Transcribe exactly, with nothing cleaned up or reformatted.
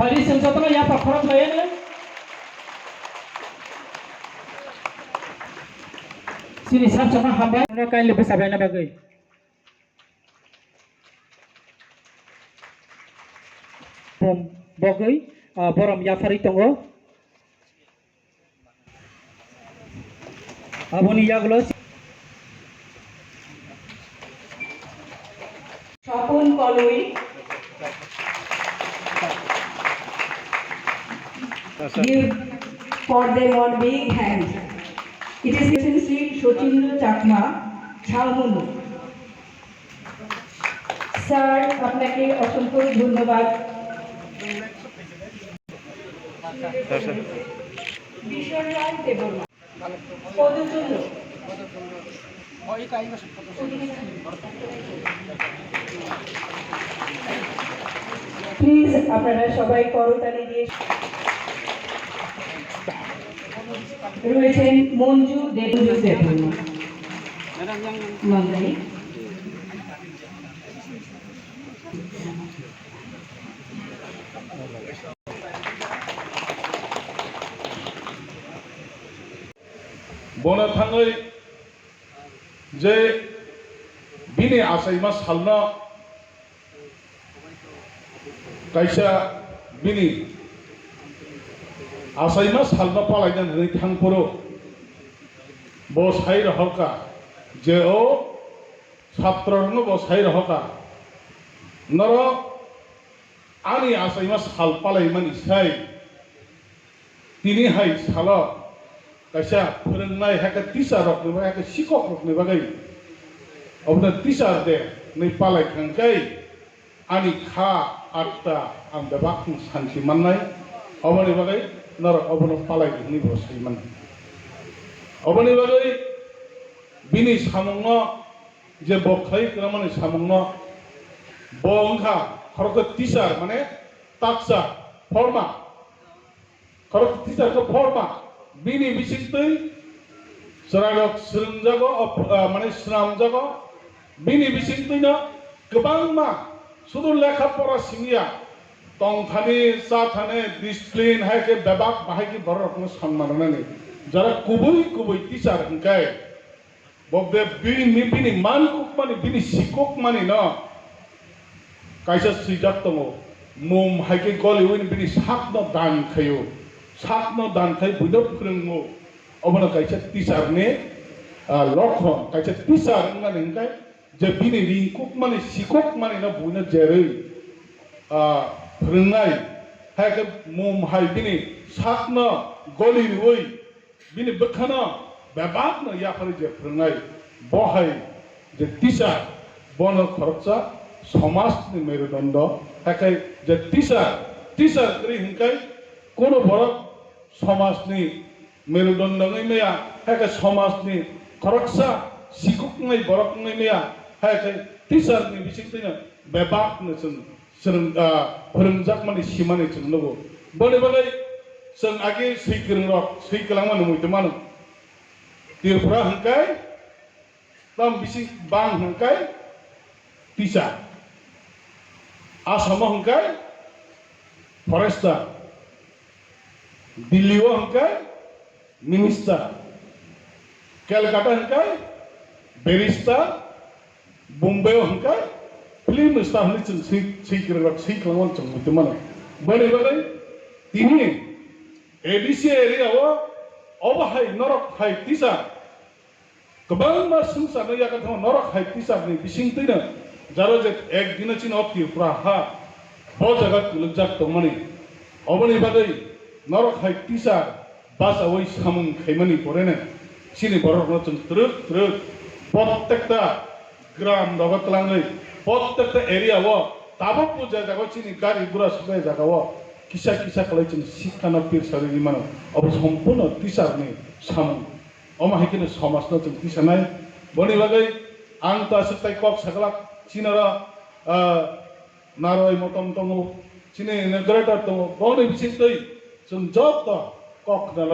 Ari chwng jotono yapha khorok layano. Chini samsokno hambai. Kindly bwsa baina bagwi. Bom bogwi, ah, borom yapharwi tongo. Aboni yagulo Swapun Koloi. Give for them one big hand. It is Sri Sochindra Chakma, Chhaumunu. Sir, আপনাকে অসংখ্য ধন্যবাদ। বিশ্বনাথ দেববর্মা। পদচূড়। প্লিজ, আপনারা সবাই করতালি দিয়ে। রয়েছেন মঞ্জু দেব, মঞ্জু দেববর্মা। মালদাই। Bono thangwi je bini achaima salno kaisa bini achaima salno palaina hwnwi thangphuru bo sai rohorkha je o Satro rokno bo sai rohorkha, norok ani achaima sal palaimani sai tini hai salo kaisa phwrwngnai, hakhe teacher rokni bagwi, hakhe sikok rokni bagwi obono teacher day hwnwi palai kha hwnkhe ani kha atta ang bebak santi mannai, oboni bagwi norok obono palai di hwnwi bo sai mano. Oboni bagwi bini samungno je bo khlai kwrwngmani samungno, bo wngkha khoroksa teacher, mane taksa, forma. Khoroksa teacher khe forma. Bini bisingtwi chwrairok swrwngjago, op-, ah, mane swnamjago. Bini bisingtwino kwbangma sudu lekha pora simiya, tongthani, chathani, discipline, hai khe bebak bahai khe bororokno sanma rwnani. Jara kubui kubui teacher hwnkhe, bo be bini, bini man kukmani, bini sikokmani no kaisa swijak tongo. Mum hai khe goliwi bini sakno dan khaio. Sakno dan khai buino phwrwngo. Obono kaisa teacher ni, ah, lokhon, kaisa teacher wngmani hwnkhe je bini ringkukmani, sikokmani no buino jerwi, ah, phwrwngnai. Hai khe mum hai bini sakno goli rwi bini bwkhano bebakno yapharwi je phwrwngnai, bo hai je teacher, bono khoroksa somajni merudondo. Hakhe je teacher, teacher kwrwi hwnkhe kono borok somajni merudondo wngwi maya, hakhe somajni khoroksa sikok wngnai borok wngwi maya, hakhe teacherni bisingtwino bebakno chwng chwrwng, ah, phwrwngjakmani simani chwng nugo. Boni bagwi chwng agi swi kwrwngrok swi kwlangmani muitu mano. Tripura hwnkhe tam bising bang hwnkhe teacher, Asamo hwnkhe forester, Delhi o hwnkhe minister, Calcutta hwnkhe barrister, Bombay o hwnkhe film star hwnwi chwng swi, swi kwrwng rok swi kwlangmani chwng muitu mano. Boni bagwi tini A D C area o obo hai norok hai teacher kwbangma swngcharno yakarthango, norok hai teacher ni bisingtwino jaro je ek dino chini o Tripura ha bo jaga kwlwkjak tongmani. Oboni bagwi norok hai teacher bachaui samung khaimani poreno chini borokno chwng twrwk twrwk prottekta gram rogo twlangwi, prottekta area o tabukbo je jaga o chini gari gura subai jaga o kisa kisa khlai chwng sikkano pirsari rwi mano. Obo sompurno teacher ni samung. Omo hai kheno somajno chwng tisanai. Boni bagwi ang ta swk tai kok saglak, chini oro, ah, naroi motom tongo, chini generator tongo, boni bisingtwi chwng joto kok khna